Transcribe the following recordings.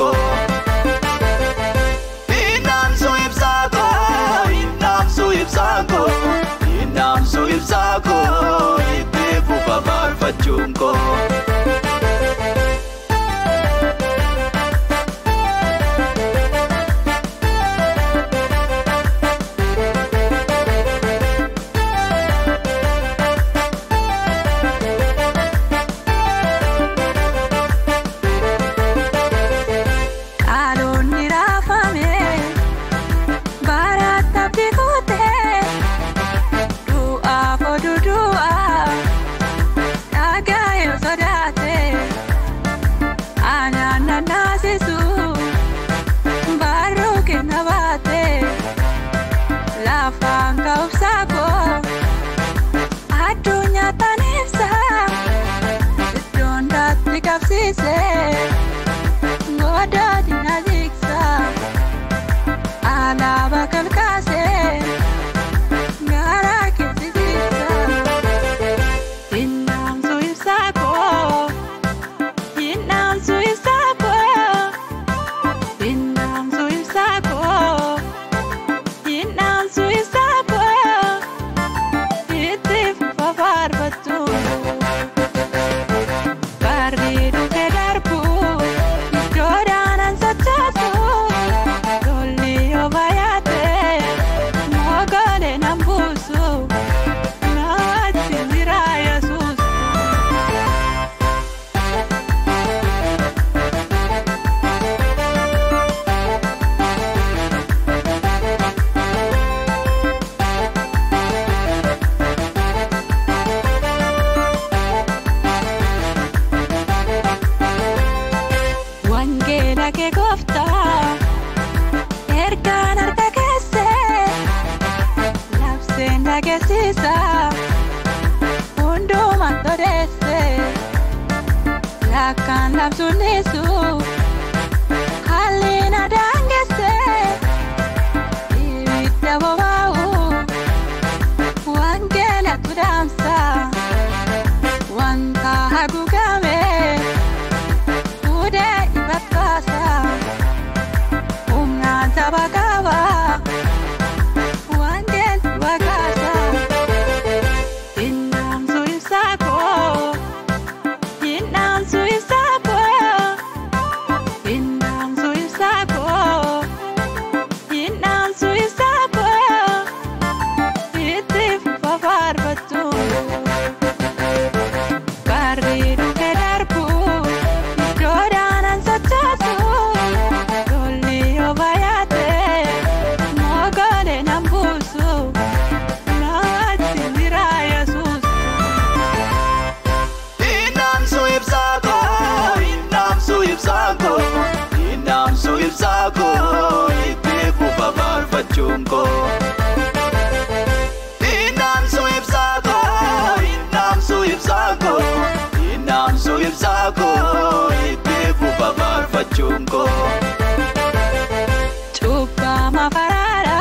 koo. Innaamsu ibsaa koo, innaamsu ibsaa koo, innaamsu ibsaa koo, itti fufa faarfachuun koo. Qaaloonni raafame barattaa biqiltee du'aaf oduu du'aa dhaga'ee sodaate aanaan naasisu barruu kenna baate lafaan ka'umsa koo addunyaa tan ibsa iddoon daatti qabsiise. Godhaati na jigsa alaabaa kalkaasee garaa keessa jigsa. Innaamsu ibsaa koo, innaamsu ibsaa koo, innaamsu ibsaa koo, innaamsu ibsaa koo, itti fufa faarfachuun. Barri dhufe darbu iddoodhaan an sochoosu lolli yoo baay'ate mogolee nan buusu na wajjin jira Yesuus. Wangeela kee gooftaa ergaan harka keessee labseen dhageessisa hundumaan todeesse lakkaan labsuunisu haalli na daangesse ibidda bobaa'u wangeelatu dhaamsa wanta haguugame. Ude ibakasa humna tabakaba wangel wakasa inamsu isako, inamsu isako, inamsu isako, inamsu isako, itti fufa faarfachuun. Barri dhufe darbu iddoodhaan an sochoosu lolli yoo baay'ate mogolee nan buusu na wajjin jira Yesuus. Innaamsu ibsaa koo, innaamsu ibsaa koo, innaamsu ibsaa koo, itti fufa faarfachuun koo. Innaamsu ibsaa koo, innaamsu ibsaa koo, innaamsu ibsaa koo, itti fufa faarfachuun koo. Cubbama faraara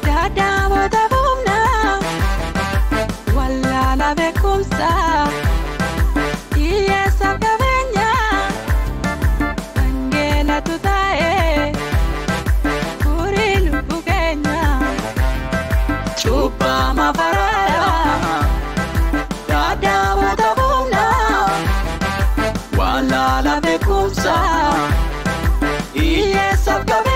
dadhaabota humna wallaala beekumsa hiyyeessaaf qabeenya wangeelatu taa'ee furii lubbuu keenya. Cubbama faraara dadhaabota humna Wallaala beekumsa hiyyeessaaf qabeenya.